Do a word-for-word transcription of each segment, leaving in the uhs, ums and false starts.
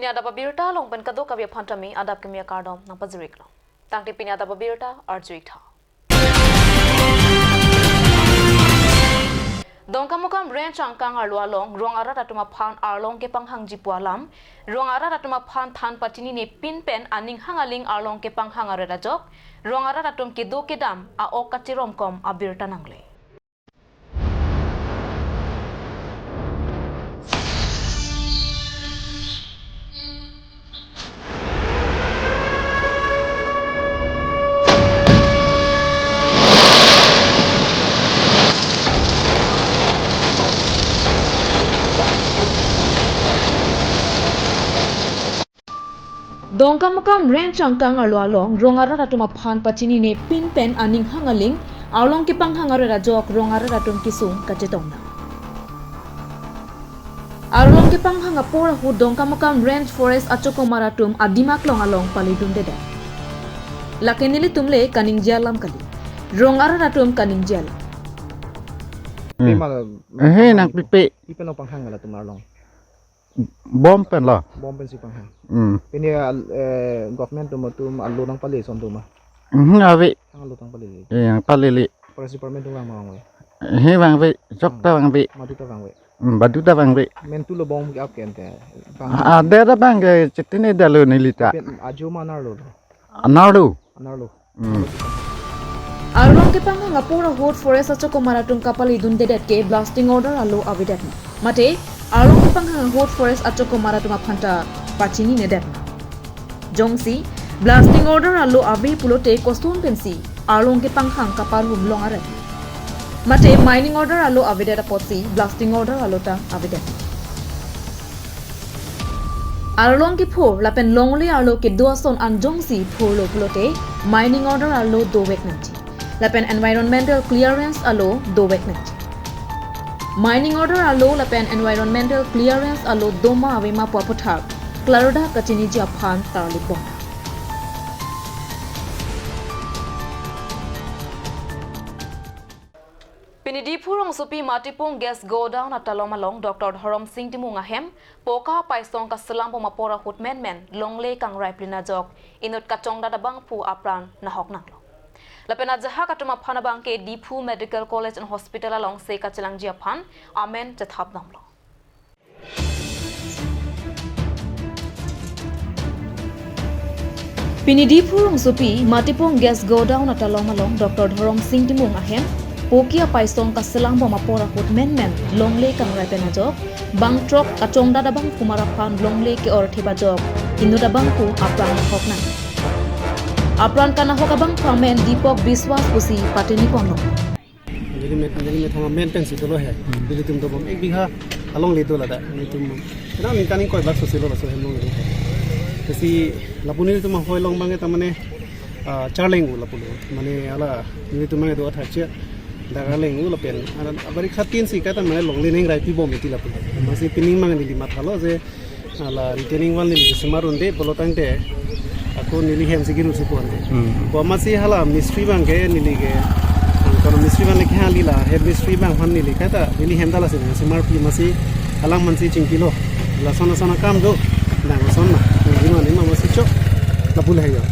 Adap abirta along pen kadokave aphan tame adap kimi akardom nangpajir-iklo. Tangte pini adap abirta arju-ik tha. Dongkamukam Range angkang arlo along rong arat atum aphan arlong kepanghangji pu alam, rong arat atum aphan than pachinine pin pen aning hang aling arlong kepanghang aret ajok, rong arat atum kedo kedam a-ok kachiromkom abirta nangle. Dongkamukam Range angkang arlo along rong arat atum aphan pachinine pin pen aning hang aling arlong kepanghang aret ajok rong arat atum kesung kachetong nang. Arlong kepanghang apor ahut Dongkamukam Range Forest achokomar atum adim aklong along palidundedet. Lake nelitum le kaningje alam kali. Rong arat atum kaningje alam. Hmm. Pima, eh, nangpipe. Pi pen lo panghang latum arlong? Bom pen lo. Bom pensi panghang. Hmm. Pini al-, eh, government atum atum alo nangpale ason atum ma? Mhm, ave. Thang alo nangpale. Eh, nangpale. Forest Department atum vang ma vangve? Eh, vangve. Jok ta vangve. Madu ta vangve? Hmm, badu ta vangve. Mentu lo bom ke ap ke ante. Bang. Ah, ada ta bang ke chetine dalo neli ta. Pen ajo ma anerlo lo? Anerlo. Anerlo. Hmm. Arlong kepanghang apor ahut Forest achokomar atum kapalidundedet ke blasting order alo avedet ma? Mate arlong kepanghang ahut Forest achokomar atum aphan ta pachininedet ma? Jongsi blasting order alo ave pulote koson pensi arlong kepanghang kaparhum long aret? Mate mining order alo avedet apotsi blasting order alo ta avedet? Arlong kephur lapen longle arlo kedo ason an jongsi phurlo pulote mining order alo dovek nangji. Lapen environmental clearance alo dovek nangji. Mining order alo lapen environmental clearance alo doma ave ma pu aputhak klardak kachiniji aphan tarlipon. Pini Diphu rongsopi Matipung Gas Godown atalom along Doctor Dhorom Sing Timung ahem poka paisong kaselam bom apor ahut menmen longle kangrai plin ajok inut kachongdat abangphu apran nahok nanglo. Lapen ajahak atum aphan abangke Diphu Medical College and Hospital alongsi kachelangji aphan amen chethap damlo. Pini Diphu rongsopi Matipung Gas Godown atalom along Doctor Dhorom Sing Timung ahem poka paisong kaselam bom apor ahut menmen longle kangrai pen ajok bang trok kachongdat abangphu mar aphan longle ke-orthip ajok inut abangphu apran nahok nang. Apran kanahok abangphu amen Deepak Biswas pusi patini ponlo. Neli met, neli methang amen pensi dolo he. Hmm. Nelitum dobom ek bigha alongle do ladak. Nelitum, kena ningkan ingkoi lakh sosi lo laso hem longle he. Lasi lapu nelitum ahoi along abangke ta mane, ah, charleng u lapu lo. Mane hala nelitum abangke do athak che. Dak arleng u lapen. Ala abari khatin si kata mane longle nengrai pibom iti lapu. Amatsi pining abang neli mathalo je hala retaining wall neli kesemar unde pulo tangte ako neli hem si kiru si ponde. Hmm. Ko amatsi hala mistri abangke neli ke, ang kono mistri abang le kehang lila, head mistri abang aphan neli kata neli hem ta lasi semar pi amatsi alang aphansi chingkilo. Lason lason akam do, nang lason na. Neli mane ma amatsi chok lapu le he yo.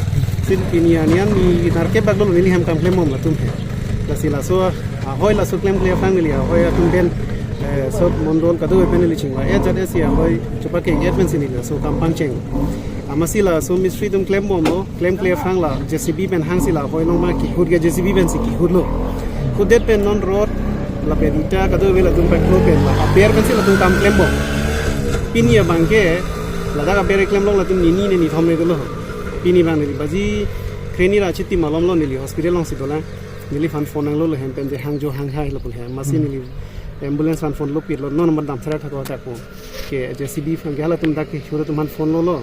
Lasi pini anian ni narke bak dolo neli hem kam klem bom latum he. Lasi laso ahoi laso klemkle aphrang neli ahoi atum pen, eh, sot mondol kado pen neli chingvai-et jat-et si ahoi chepakeng-et pensi neli laso kam pangcheng. Amatsi laso mistri atum klem bomlo, klemkle aphrang la J C B pen hangsi la ahoi along ma kihut ke J C B pensi kihutlo. Hutdet pen non rod lapen ita kado ave latum paklo pen la aber pensi latum kam klem bom. Pini abangke ladak aber klem long latum nini ne nithom ne dolo. Pini abang neli baji kreni ra chiti malom lo neli hospital alongsi dolang. Neliphan phone nanglo lo hem pen je hangjo hanghai lapu le hem. Amatsi, hmm, neli ambulance aphan phone lo pitlo non madam thara thako thako. Ke J C B aphan ke halatum dak ke hura atum aphan phone lo lo.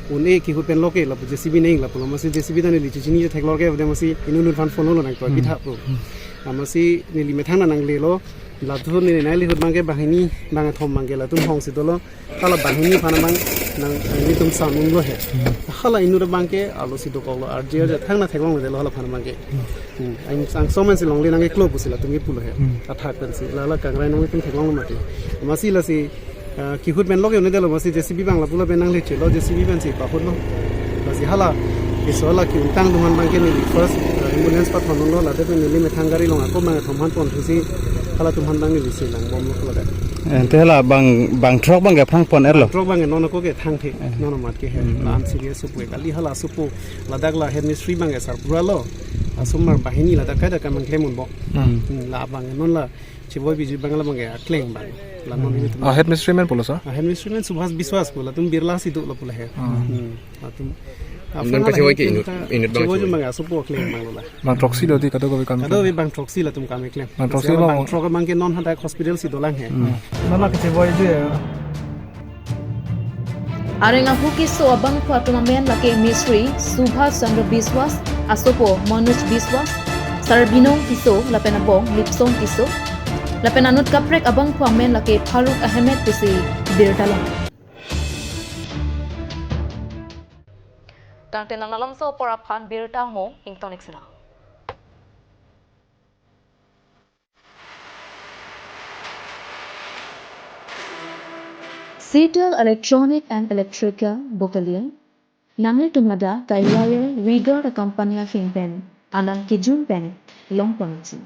Un-e kihut pen lo ke lapu J C B neng lapu lo. Amatsi J C B ta neli chichini theklor ke ave amatsi inut inut aphan phone lo lo nang to, hmm, pitha pu. Hmm. Amatsi neli methang nanglelo. Latum neli nai lihut abangke banghini bangkethom abangke latum hongsi dolo. Hala banghini aphan abang nang, nelitum sanun lo he. Hmm. Hala inut abangke arlo si dokok lo, arje arje thang na theklong lo de lo hala aphan abangke. Hmm. Hmm. Ang, angsong amen si longle nangkeklo pusi latum kepu lo he. Hmm. Athak pensi la la kangrai nangtum theklong lo mati. Amatsi lasi Ah, kehut pen lok yone delo masi J C B abang lapu lapen nanglechelo, J C B pensi pahutlo. Lasi hala keso hala ke-untang atum aphan abangke neli first, ah, ambulance pathondunlo, ladak pen neli methang gari along ako abang thom aphan ponthusi halatum aphan abang neli selangbomlo ladak. Ante hala bang, bang truck abangke aphrang pon-etlo. Truck abangke non ako ke thangthe, non amat ke he. Hmm. La-an serious supu kali hala supu, ladak la head mistri abangke sar pura lo. Asomar banghini ladak kaita kam klem unbom. Hmm. Hmm, la abang non la cheboi biju abang la abangke akleng abang. La non ini. Ah, head mistri amen pulo sir? Ah, head mistri amen Subhas Biswas pu, latum Birla si dolo pu la he. Hmm. Hmm. Latum. Nang kacheboi ke inut, inut abang cheboi cheboi. Abang asopo akleng abang lo la. Bang throksi lo di kadokave kam. Kadokave bang throksi latum kam keklem. Bang throksi. Lasi lo. Bang truck abangke non hadak hospital si dolang he. Hmm. Mama kacheboi je. Areng ahu keso abangphu atum amen lake mistri Subhas Chandra Biswas, asopo Manoj Biswas, sarbinong keso lapen abong Lipsong keso, lapen anut kaprek abangphu amen lake Farooq Ahmed pusi birta long. Tangte nang malomso apor aphan birta mo ingtonic sina. Sital Electronic and Electrical Bokalian, nanglitum ladak kaiwire Vigor company ahin pen anang kejun pen longponji.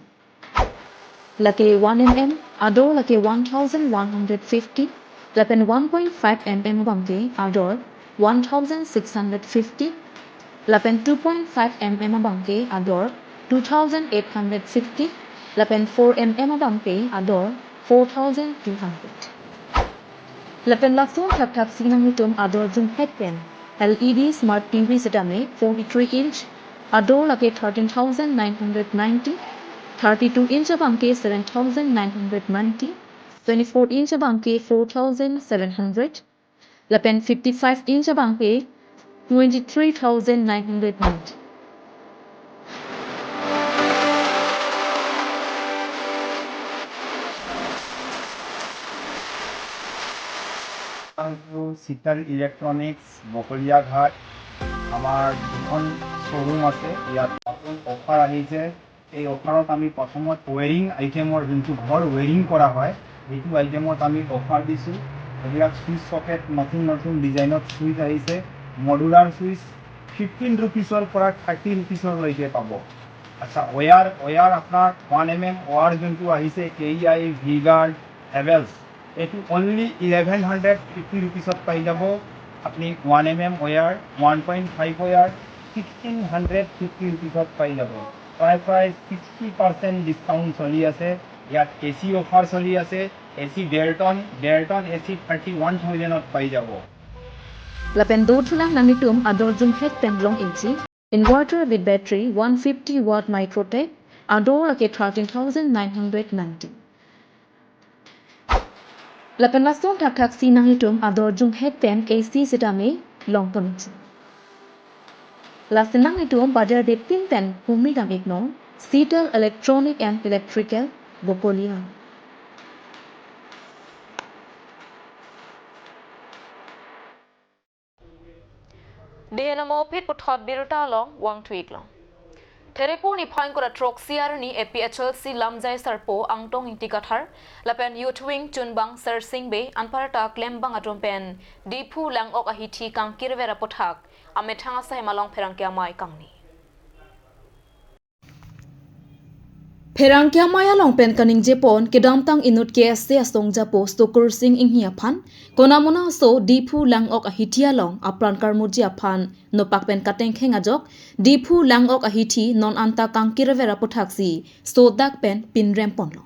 Lake one M M, ador lake one thousand one hundred fifty, lapen one point five M M abangke ador one thousand six hundred fifty, lapen two point five M M abangke ador two thousand eight hundred fifty, lapen four M M abangke ador four thousand two hundred. Lapen lason thakthak si nanglitum ador jumhet pen L E D smart T V setame forty-three inch, ador lake thirteen thousand nine hundred ninety, thirty-two inch abangke seven thousand nine hundred ninety, twenty-four inch abangke four thousand seven hundred, lapen fifty-five inch abangke twenty-three thousand nine hundred ninety. Sital Electronics, Bokaliaghat, আমাৰ দুখন শ্ব'ৰুম আছে। ইয়াত নতুন অফাৰ আহিছে। এই অফাৰত আমি প্ৰথমত ৱেৰিং আইটেমৰ যোনটো ঘৰ ৱেৰিং কৰা হয়, সেইটো আইটেমত আমি অফাৰ দিছোঁ। এইবিলাক চুইচ চকেট, নতুন নতুন ডিজাইনত চুইচ আহিছে। মডুলাৰ চুইচ ফিফটিন ৰুপিছৰ পৰা থাৰ্টি ৰুপিছলৈকে পাব। আচ্ছা, ৱেয়াৰ, ৱেয়াৰ আপোনাৰ ওৱান এম এম ৱেয়াৰ যোনটো আহিছে, K E I, V Guard, Havells, এইটো অনলি ইলেভেন হাণ্ড্ৰেড ফিফটি ৰুপিছত পাই যাব। আপুনি one M M wire, one point five wire sixteen hundred fifty ৰুপিছত পাই যাব। প্ৰায় প্ৰায় ছিক্সটি পাৰ্চেণ্ট ডিছকাউণ্ট চলি আছে। ইয়াত এ চি অফাৰ চলি আছে। এ চি ডেৰ টন, ডেৰ ton A C thirty one থাউজেণ্ডত পাই যাব। Lapen dothulang nanglitum ador jumhet pen long-ikji inverter with battery one fifty watt Microtech, ador lake thirteen thousand nine hundred ninety. Lapen lason thakthak si nanglitum ador jumhet pen A C setame longponji. Lasi nanglitum bajar depin pen pumi dam-iknon, Sital Electronic and Electrical, Bokolia. Dei namo phit puthot birta along vangthu-iklong. Therepo niphai ingkoi ra throksi arni A P H L C lamjai sarpo Angtong Ingti Kathar lapen Youth Wing chunbang Sarsing Bey anparta klembang atum pen Diphu lang-ok ahithi kangkirver aputhak amethang asai malong pherangke amei kangni. Pherangke amei along pen kaningjepon kedamtang inut K S A asong japo Stokur Sing Inghi aphan, konamona aso Diphu lang-ok ahithi along apran karmuji aphan nopak pen katengkheng ajok, Diphu lang-ok ahithi non anta kangkirver aputhaksi sodak pen pinrem ponlo.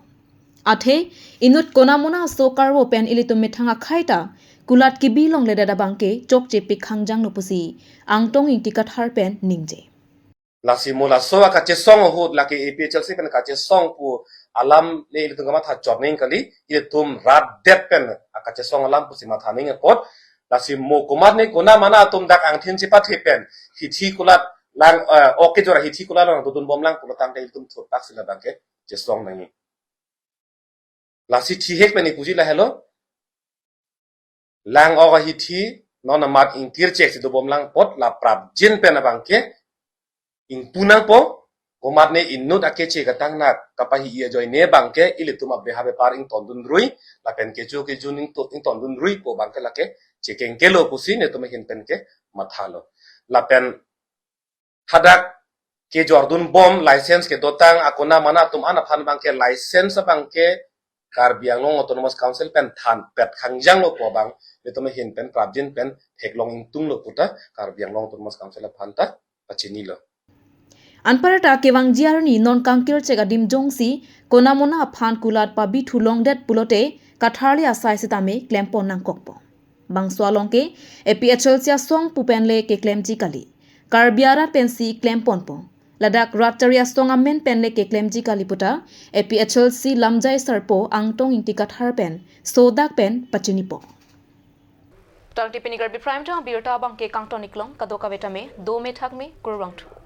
Athe inut konamona aso karvo pen ilitum methang akhei ta kulat kebi longledet abangke chokche pikhangjanglo pusi Angtong Ingti Kathar pen ningje. Lasi mo laso akachesong ahut lake A P H L C pen kachesong pu alam le ilitum kamatha chot nangji kali, ilitum rat det pen akachesong alam pusi matha nangji apot. Lasi mo komat ne konamana atum dak angthin chepathe pen hithi kulat lang, eh, oke jora hithi kulat lang dodun bomlang pulo tangte ilitum thurpak si labangke chesong nangji. Lasi thihek pen ipuji lahelo. Lang-ok ahithi non amat ingtir chek si dobomlang apot la prapjin pen abangke ingpu nangpo. komatne inut akeche katangnak kapahi-i ajoine abangke ilitum abeha bepar ingtondunrui, lapen kecho kejun ingto-, ingtondunrui pu abangke lake chekengkelo pusi netum ahin pen ke mathalo. Lapen hadak kejordunbom license kedotang akona mana atum an aphan abangke license abangke Karbi Anglong Autonomous Council pen thanpet khangjanglo pu abang netum ahin pen prapjin pen theklong ingtunglo puta Karbi Anglong Autonomous Council aphan ta pachinilo. Anparta kevangji arni non kangkirchek adim jongsi kona mona aphan kulat pabithu longdet pulote katharli asai sitame klempon nangkokpo. Bangso along ke A P H L C asong pu penle keklemji kali. Karbi arat pensi klemponpo. Ladak rat chari asong amen penle keklemji kali puta A P H L C lamjai sarpo Angtong Ingti Kathar pen sodak pen pachinipo. Tangte pini Karbi Prime Time abirta abangke kangton-ik long, kadokave tame dome thakme, kurvangthu.